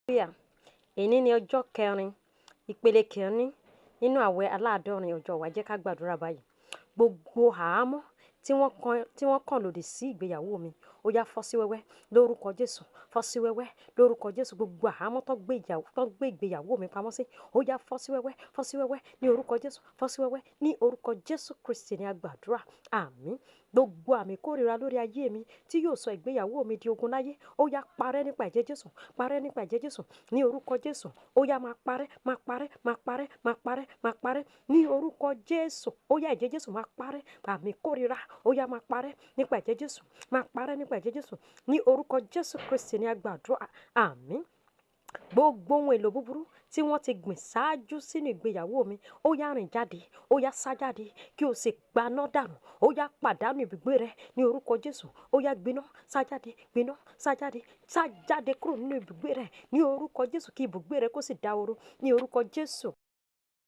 Hallelujah. Èní ni ọjọ́ kẹrin, ìpele kìíní nínú àwẹ̀ aláàdọ́rin ọjọ́ wa. Jẹ́ ká gbàdúrà báyìí. Gbogbo àhámọ́ tí wọ́n kàn lòdì sí ìgbéyàwó mi, ó yá, fọ́ sí wẹ́wẹ́ lórúkọ Jésù, fọ́ sí wẹ́wẹ́ lórúkọ Jésù. Gbogbo àhámọ́ tó gbé ìgbéyàwó mi pamọ́ sí, ó yá, fọ́ sí wẹ́wẹ́, fọ́ sí wẹ́wẹ́ ní orúkọ Jésù, fọ́ sí wẹ́wẹ́ ní orúkọ Jésù Kristi ní a gbàdúrà. Àmín. Gbogbo àmì ìkórìíra lórí ayé mi tí yóò sọ ìgbéyàwó mi di ogun láyé, ó yá, parẹ́ nípa ẹ̀jẹ̀ Jésù, parẹ́ nípa ẹ̀jẹ̀ Jésù ní orúkọ Jésù. Ó yá, máa parẹ́, máa parẹ́, máa parẹ́, máa parẹ́, máa parẹ́ ní orúkọ Jésù. Ó yá, ẹ̀jẹ̀ Jésù, máa parẹ́. Àmì ìkórìíra, ó yá, máa parẹ́ nípa ẹ̀jẹ̀ Jésù, máa parẹ́ nípa ẹ̀jẹ̀ Jésù ní orúkọ Jésù Kristi ní a gbàdúrà. Àmín. Gbogbo ohun èlò búburú tí wọ́n ti gbìn ṣáájú sínú ìgbéyàwó mi, ó yá, rìn jáde, ó yá, sá jáde, kí o sì gbaná dànù. Ó yá, pàdánù ibùgbé rẹ ní orúkọ Jésù. Ó yá, gbiná, sá jáde, gbiná, sá jáde, sá jáde kúrò nínú ibùgbé rẹ ní orúkọ Jésù, kí ibùgbé rẹ kó sì dahoro ní orúkọ Jésù.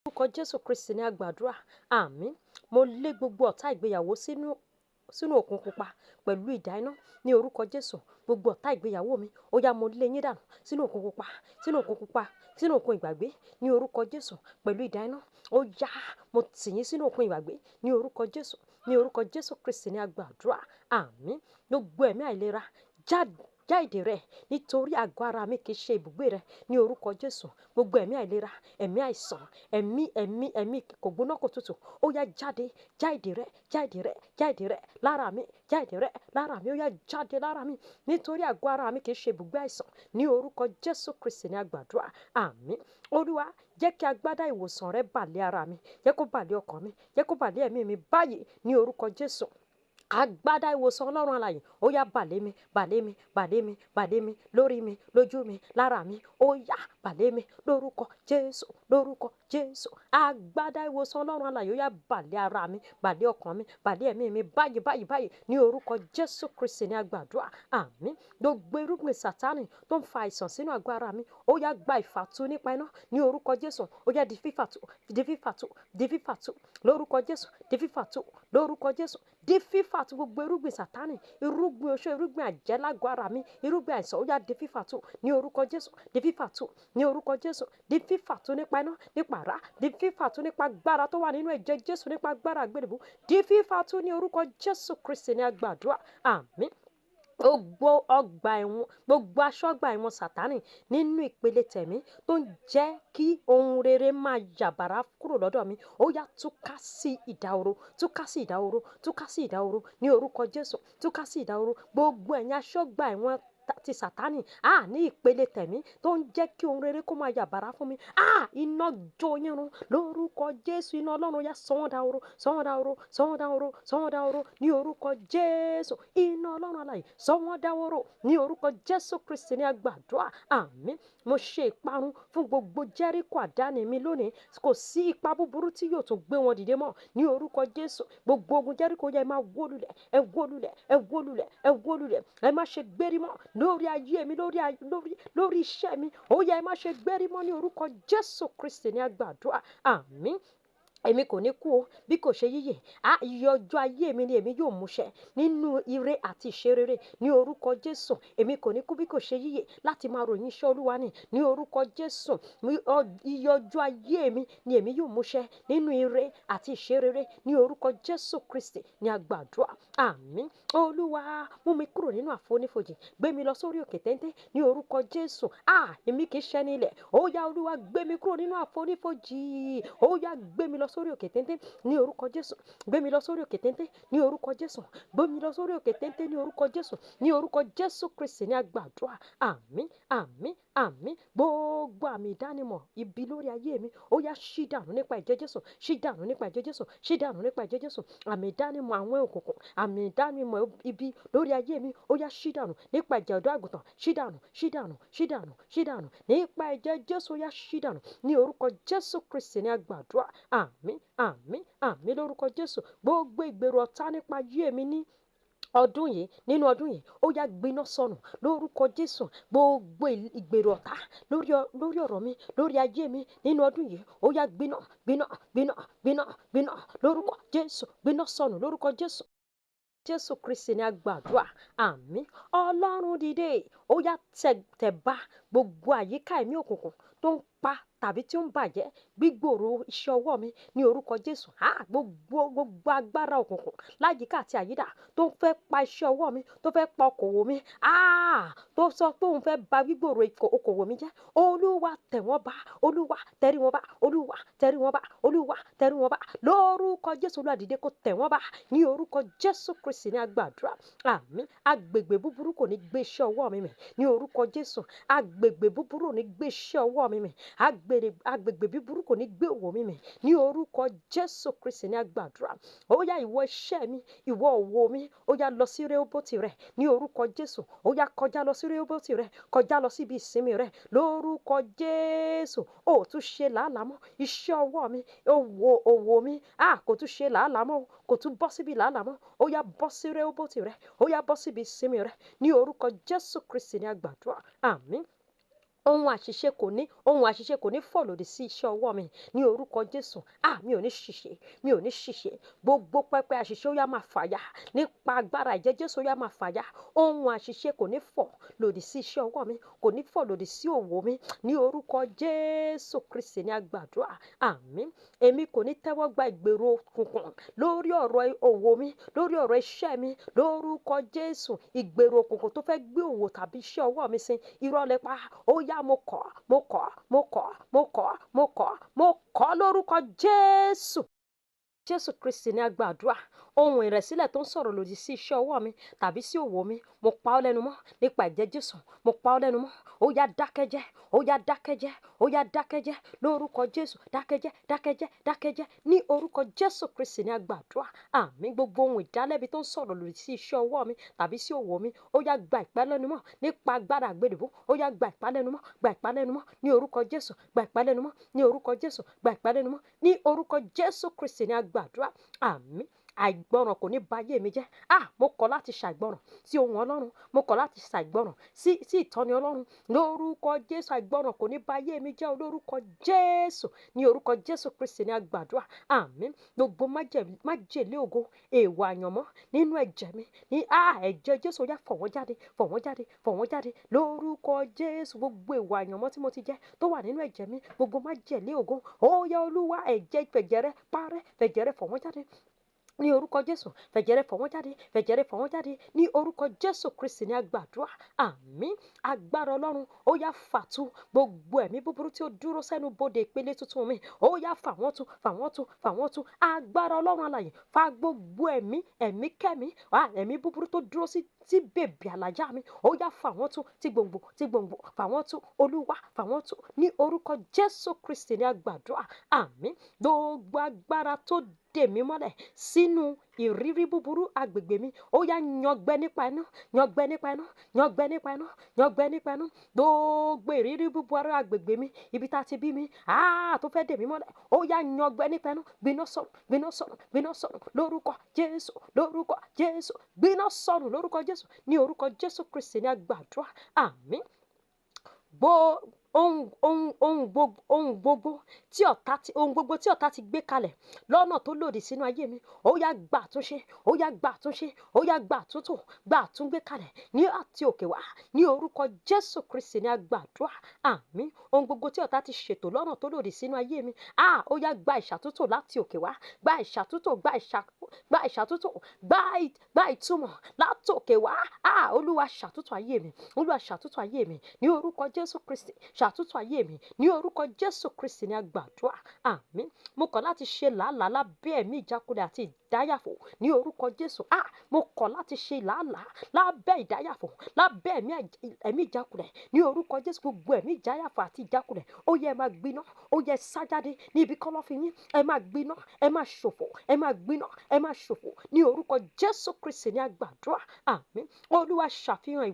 Orúkọ Jésù Kristi ní a gbàdúrà. Àmín. Mo lé gbogbo ọ̀tá ìgbéyàwó sínú òkun pupa pẹ̀lú idà iná ní orúkọ Jésù. Gbogbo ọ̀tá ìgbéyàwó mi, ó yá, mo lé yín dànù sínú òkun pupa, sínú òkun pupa, sínú òkun ìgbàgbé ní orúkọ Jésù pẹ̀lú idà iná. Ó yá, mo tì yín sínú òkun ìgbàgbé ní orúkọ Jésù. Ní orúkọ Jésù Kristi ní a gbàdúrà. Àmín. Gbogbo ẹ̀mí àìlera, jáde, jáde rẹ, nítorí àgọ́ ara mi kì í ṣe ibùgbé rẹ ní orúkọ Jésù. Gbogbo ẹ̀mí àìlera, ẹ̀mí àìsàn, ẹ̀mí kò gbóná kò tutù, ó yá, jáde, jáde rẹ, jáde rẹ, jáde rẹ lára mi, jáde rẹ lára mi. Ó yá, jáde lára mi, nítorí àgọ́ ara mi kì í ṣe ibùgbé àìsàn ní orúkọ Jésù Kristi ní a gbàdúrà. Àmín. Olúwa, jẹ́ kí agbádá ìwòsàn rẹ bà lé ara mi, jẹ́ kó bà lé ọkàn mi, jẹ́ kó bà lé ẹ̀mí mi báyìí ní orúkọ Jésù. Agbádá ìwòsàn Ọlọ́run alààyè, ó yá, bà lé mi, bà lé mi, bà lé mi, bà lé mi, lórí mi, lójú mi, lára mi. Ó yá, bà lé mi lórúkọ Jésù, lórúkọ Jésù. Agbádá ìwòsàn Ọlọ́run alààyè, ó yá, bà lé ara mi, bà lé ọkàn mi, bà lé ẹ̀mí mi báyìí, báyìí, báyìí ní orúkọ Jésù Kristi ní a gbàdúrà. Àmín. Gbogbo irúgbìn Sátánì tó ń fa àìsàn sínú àgọ́ ara mi, ó yá, gba ìfàtu nípa iná ní orúkọ Jésù. Ó yá, di fífàtu, di fífàtu, di fífàtu lórúkọ Jésù, di fífàtu lórúkọ Jésù, di fífàtu. Gbogbo irúgbìn Sátánì, irúgbìn oṣó, irúgbìn àjẹ́ lágọ̀ọ́ ara mi, irúgbìn àìsàn, ó yá, di fífàtu ní orúkọ Jésù, di fífàtu ní orúkọ Jésù, di fífàtu nípa iná, nípa àrá, di fífàtu nípa agbára tó wà nínú ẹ̀jẹ̀ Jésù, nípa agbára àgbélébùú, di fífàtu ní orúkọ Jésù Kristi ní a gbàdúrà. Àmín. Gbogbo ọgbà ẹ̀wọ̀n, gbogbo aṣọ́gbà ẹ̀wọ̀n Sátánì nínú ìpele tẹ̀mí tó ń jẹ́ kí ohun rere máa yàbàrá kúrò lọ́dọ̀ mi, ó yá, túká sí ìdahoro, túká sí ìdahoro, túká sí ìdahoro ní orúkọ Jésù, túká sí ìdahoro. Gbogbo ẹ̀yin aṣọ́gbà ẹ̀wọ̀n ti Sátánì ní ìpele tẹ̀mí tó ń jẹ́ kí ohun rere kó máa yàbàrá fún mi, iná jó yín run lórúkọ Jésù. Iná Ọlọ́run yá, sọ wọ́n dahoro, sọ wọ́n dahoro, sọ wọ́n dahoro, sọ wọ́n dahoro ní orúkọ Jésù. Iná Ọlọ́run alààyè, sọ wọ́n dahoro ní orúkọ Jésù Kristi ní a gbàdúrà. Àmín. Mo ṣe ìparun fún gbogbo Jẹ́ríkò àdáni mi lónìí. Kò sí ipa búburú tí yóò tún gbé wọn dìde mọ́ ní orúkọ Jésù. Gbogbo ogun Jẹ́ríkò yẹ, máa wó lulẹ̀, ẹ wó lulẹ̀, ẹ wó lulẹ̀, ẹ wó lulẹ̀. Ẹ má ṣe gbérí mọ́ lórí ayé mi, lórí iṣẹ́ mi. Ó yẹ, ẹ má ṣe gbérí mọ́ ní orúkọ Jésù Kristi ní a gbàdúrà. Àmín. Èmi kò ní kú o, bí kò ṣe yíyè. Iye ọjọ́ ayé mi ni èmi yóò múṣẹ nínú ire àti ìṣerere ní orúkọ Jésù. Èmi kò ní kú bí kò ṣe yíyè láti máa ròyìn iṣẹ́ Olúwa ní orúkọ Jésù. Iye ọjọ́ ayé mi ni èmi yóò múṣẹ nínú ire àti ìṣerere ní orúkọ Jésù Kristi ní a gbàdúrà. Àmín. Olúwa, mú mi kúrò nínú àfonífojì, gbé mi lọ sórí òkè téńté ní orúkọ Jésù. Èmi kì í ṣẹni ilẹ̀. Ó yá, Olúwa, gbé mi kúrò nínú àfonífojì. Ó yá, gbé mi lọ sórí òkè téńté ní orúkọ Jésù. Gbé mi lọ sórí òkè téńté ní orúkọ Jésù. Gbé mi lọ sórí òkè téńté ní orúkọ Jésù. Ní orúkọ Jésù Kristi ní a gbàdúrà. Àmín, àmín, àmín. Gbogbo àmì ìdánimọ̀ ibi lórí ayé mi, ó yá, ṣí dànù nípa ẹ̀jẹ̀ Jésù, ṣí dànù nípa ẹ̀jẹ̀ Jésù, ṣí dànù nípa ẹ̀jẹ̀ Jésù. Àmì ìdánimọ̀ àwọn òkùnkùn, àmì ìdánimọ̀ ibi lórí ayé mi, ó yá, ṣí dànù nípa ẹ̀jẹ̀ ọ̀dọ́ àgùntàn. Ṣí dànù, ṣí dànù, ṣí dànù, ṣí dànù nípa ẹ̀jẹ̀ Jésù. Ó yá, ṣí dànù ní orúkọ Jésù Kristi ní a gbàdúrà. Àmín, àmín, àmín lórúkọ Jésù. Gbogbo ìgbèrò ọ̀tá nípa ayé mi ní ọdún yìí, nínú ọdún yìí, ó yá, gbiná sọnù lórúkọ Jésù. Gbogbo ìgbèrò ọ̀tá lórí ọ̀rọ̀ mi, lórí ayé mi nínú ọdún yìí, ó yá, gbiná, gbiná, gbiná, gbiná, gbiná lórúkọ Jésù, gbiná sọnù lórúkọ Jésù. Jésù Kristi ní a gbàdúrà. Àmín. Ọlọ́run, dìde, ó yá, tẹ̀bá. Gbogbo àyíká ẹ̀mí òkùnkùn tó ń pa tàbí tí ó ń bàjẹ́ gbígbòòrò iṣẹ́ ọwọ́ mi ní orúkọ Jésù. Ah, gbogbo agbára òkùnkùn láyìíká àti àyídà tó ń fẹ́ pa iṣẹ́ ọwọ́ mi, tó fẹ́ pa okòwò mi, ah, tó sọ pé òun fẹ́ ba gbígbòòrò okòwò mi jẹ́. Olúwa tẹ̀ wọ́n ba, Olúwa tẹrí wọn ba, Olúwa tẹrí wọn ba, Olúwa tẹrí wọn ba. Lórúkọ Jésù, Olúwa dìde kó tẹ̀ wọ́n ba. Ní orúkọ Jésù Kristi ní a gbàdúrà. Àmín. Agbègbè búburú kò ní gbé iṣẹ́ ọwọ́ mi mì. Ní orúkọ Jésù, agbègbè búburú ò ní gbé iṣẹ́ ọwọ́ mi mì. Agbègbè búburú kò ní gbé òwò mi mì. Ní orúkọ Jésù Kristi ní a gbàdúrà. Ó yá, ìwọ iṣẹ́ mi, ìwọ òwò mi, ó yá lọ sí Rehoboti rẹ. Ní orúkọ Jésù, ó yá kọjá lọ sí Rehoboti rẹ, kọjá lọ síbi ìsinmi rẹ. Lórúkọ Jésù, ó tún ṣe làálàá mọ́. Iṣẹ́ ọwọ́ mi, òwò mi, a kò tún ṣe làálàá mọ́, kò tún bọ́ síbi làálàá mọ́. Ó yá bọ́ sí Rehoboti rẹ, ó yá bọ́ síbi ìsinmi rẹ. Ní orúkọ Jésù Kristi ní a gbàdúrà. Àmín. Ohun àṣìṣe kò ní fọ̀ lòdì sí iṣẹ́ ọwọ́ mi ní orúkọ Jésù. Ah, mi ò ní ṣìṣe, mi ò ní ṣìṣe. Gbogbo pẹpẹ àṣìṣe ó yá máa fàya nípa agbára ẹ̀jẹ̀ Jésù, ó yá máa fàya. Ohun àṣìṣe kò ní fọ̀ lòdì sí iṣẹ́ ọwọ́ mi, kò ní fọ̀ lòdì sí òwò mi ní orúkọ Jésù Kristi ní a gbàdúrà. Àmín. Èmi kò ní tẹ́wọ́ gba ìgbèrò òkùnkùn lórí ọ̀rọ̀ òwò mi, lórí ọ̀rọ̀ iṣẹ́ mi lórúkọ Jésù. Ìgbèrò òkùnkùn tó fẹ́ gbé òwò tàbí iṣẹ́ ọwọ́ mi sin, irọ́ lẹ pa. Ó yá, mo kọ̀, mo kọ̀, mo kọ̀, mo kọ̀, mo kọ̀, mo kọ̀ lórúkọ Jésù. Jésù Kristi ní a gbàdúrà. Ohun ìrẹ̀sílẹ̀ tó ń sọ̀rọ̀ lòdì sí iṣẹ́ ọwọ́ mi tàbí sí òwò mi, mo pa ọ́ lẹ́nu mọ́ nípa ẹ̀jẹ̀ Jésù. Mo pa ọ́ lẹ́nu mọ́. Ó yá dákẹ́jẹ́, ó yá dákẹ́jẹ́, ó yá dákẹ́jẹ́ lórúkọ Jésù. Dákẹ́jẹ́, dákẹ́jẹ́, dákẹ́jẹ́ ní orúkọ Jésù Kristi ní a gbàdúrà. Àmín. Gbogbo ohun ìdálẹ́bi tó ń sọ̀rọ̀ lòdì sí iṣẹ́ ọwọ́ mi tàbí sí òwò mi, ó yá gba ìpalẹ́nu mọ́ nípa agbára àgbélébùú. Ó yá gba ìpalẹ́nu mọ́, gba ìpalẹ́nu mọ́ ní orúkọ Jésù. Gba ìpalẹ́nu mọ́ ní orúkọ Jésù. Gba ìpalẹ́nu mọ́ ní orúkọ Jésù Kristi ní a gbàdúrà. Àmín. Àìgbọràn kò ní ba ayé mi jẹ́. Ah, mo kọ̀ láti ṣàìgbọràn sí ohùn Ọlọ́run. Mo kọ̀ láti ṣàìgbọràn sí ìtọ́ni Ọlọ́run. Lórúkọ Jésù, àìgbọràn kò ní ba ayé mi jẹ́. Lórúkọ Jésù, ní orúkọ Jésù Kristi ní a gbàdúrà. Àmín. Gbogbo májèlé ògo, èèwọ̀ àyànmọ́ nínú ẹ̀jẹ̀ mi ní ẹ̀jẹ̀ Jésù ó yá fọ̀ wọ́n jáde, fọ̀ wọ́n jáde, fọ̀ wọ́n jáde. Lórúkọ Jésù, gbogbo èèwọ̀ àyànmọ́ tí mo ti jẹ tó wà nínú ẹ̀jẹ̀ mi, gbogbo májèlé ògo, ó yá Olúwa, ẹ̀jẹ̀ fẹ̀jẹ̀ rẹ parẹ́, fẹ̀jẹ̀ rẹ fọ̀ wọ́n jáde. Ní orúkọ Jésù, fẹ̀jẹ̀ rẹ fọ̀ wọ́n jáde, fẹ̀jẹ̀ rẹ fọ̀ wọ́n jáde. Ní orúkọ Jésù Kristi ní a gbàdúrà. Àmín. Agbára Ọlọ́run ó yá fàtu gbogbo ẹ̀mí búburú tí ó dúró sẹ́nu bodè ìpele tuntun mi. Ó yá fà wọ́n tu, fà wọ́n tu, fà wọ́n tu. Agbára Ọlọ́run alààyè fà gbogbo ẹ̀mí, ẹ̀mí kẹ́mí, ẹ̀mí búburú tó dúró sí bèbè àlàjá mi. Ó yá fà wọ́n tu tí gbòǹgbò, tí gbòǹgbò, fà wọ́n tu. Olúwa fà wọ́n tu. Ní orúkọ Jésù Kristi ní a gbàdúrà. Àmín. Gbogbo agbára tó dè mí mọ́lẹ̀ sínú ìrírí búburú agbègbè mi, ó yá yangbẹ nípa iná, yangbẹ nípa iná, yangbẹ nípa iná, yangbẹ nípa iná. Gbogbo ìrírí búburú agbègbè mi, ibi tá a ti bí mi, tó fẹ́ dè mí mọ́lẹ̀, ó yá yangbẹ nípa iná, gbiná sọnù, gbiná sọnù, gbiná sọnù lórúkọ Jésù, lórúkọ Jésù, gbiná sọnù lórúkọ Jésù. Ní orúkọ Jésù Kristi ní a gbàdúrà. Àmín. Ohun gbogbo tí ọ̀tá ti gbé kalẹ̀ lọ́nà tó lòdì sínú ayé mi, ó yá gbà àtúnṣe, ó yá gbà àtúnṣe, ó yá gbà àtúntò, gbà àtúngbé kalẹ̀ ní àti òkè wá. Ní orúkọ Jésù Kristi ní a gbàdúrà. Àmín. Ohun gbogbo tí ọ̀tá ti ṣètò lọ́nà tó lòdì sínú ayé mi, ó yá gba ìṣàtúntò láti òkè wá, gba ìṣàtúntò, gba ìṣàtúntò, gba ìtumọ̀ láti òkè wá. Olúwa ṣàtúntò ayé mi, Olúwa ṣàtúntò ayé mi ní orúkọ Jésù Kristi, ṣàtúntò ayé mi ní orúkọ Jésù Kristi ní a gbàdúrà. Àmín. Mo kọ̀ láti ṣe làálàá lábẹ́ ẹ̀mí ìjákulẹ̀ àti ìdáyàfò ní orúkọ Jésù. Mo kọ̀ láti ṣe làálàá lábẹ́ ìdáyàfò, lábẹ́ ẹ̀mí ìjákulẹ̀ ní orúkọ Jésù. Gbogbo ẹ̀mí ìjáyàfò àti ìjákulẹ̀, ó yẹ ẹ máa gbiná, ó yẹ sá jáde ní ibi kọ́lọ́fín yín, ẹ máa gbiná, ẹ máa ṣòfò, ẹ máa gbiná, ẹ máa ṣòfò ní orúkọ Jésù Kristi ní a gbàdúrà. Àmín. Olúwa ṣàfihàn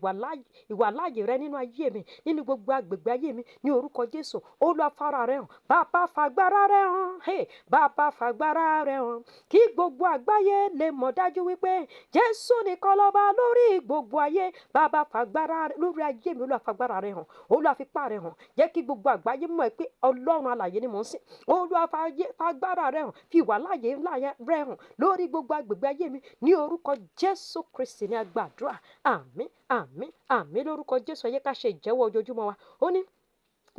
ìwàláàyè rẹ nínú ayé mi, nínú gbogbo agbègbè ayé mi ní orúkọ Jésù. Olúwa fara rẹ hàn, bàbá fagbára rẹ hàn, hey, bàbá fagbára rẹ hàn, kí gbogbo gbogbo àgbáyé lè mọ̀ dájú wípé Jésù nìkan lọ́ba lórí gbogbo ayé. Bàbá, fagbára lórí ayé mi. Olúwa, fagbára rẹ hàn. Olúwa, fipá rẹ hàn. Jẹ́ kí gbogbo àgbáyé mọ̀ pé Ọlọ́run alààyè ni mò ń sìn. Olúwa, fagbára rẹ hàn, fi ìwà láàyè rẹ hàn lórí gbogbo agbègbè ayé mi. Ní orúkọ Jésù Kristi ní a gbàdúrà. Àmín, àmín, àmín lórúkọ Jésù. Ẹ jẹ́ ká ṣe ìjẹ́wọ́ ojoojúmọ́ wa. Ó ní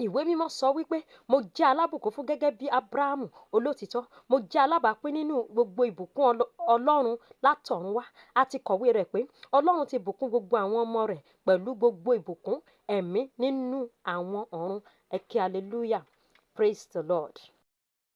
ìwé mímọ́ sọ wípé mo jẹ́ alábùkún fún gẹ́gẹ́ bí Abrahamu olótìtọ́. Mo jẹ́ alábàápín nínú gbogbo ìbùkún Ọlọ́run látọ̀run wá. A ti kọ̀wé rẹ̀ pé Ọlọ́run ti bùkún gbogbo àwọn ọmọ rẹ̀ pẹ̀lú gbogbo ìbùkún ẹ̀mí nínú àwọn ọ̀run. Ẹ ké hallelujah. Praise the Lord.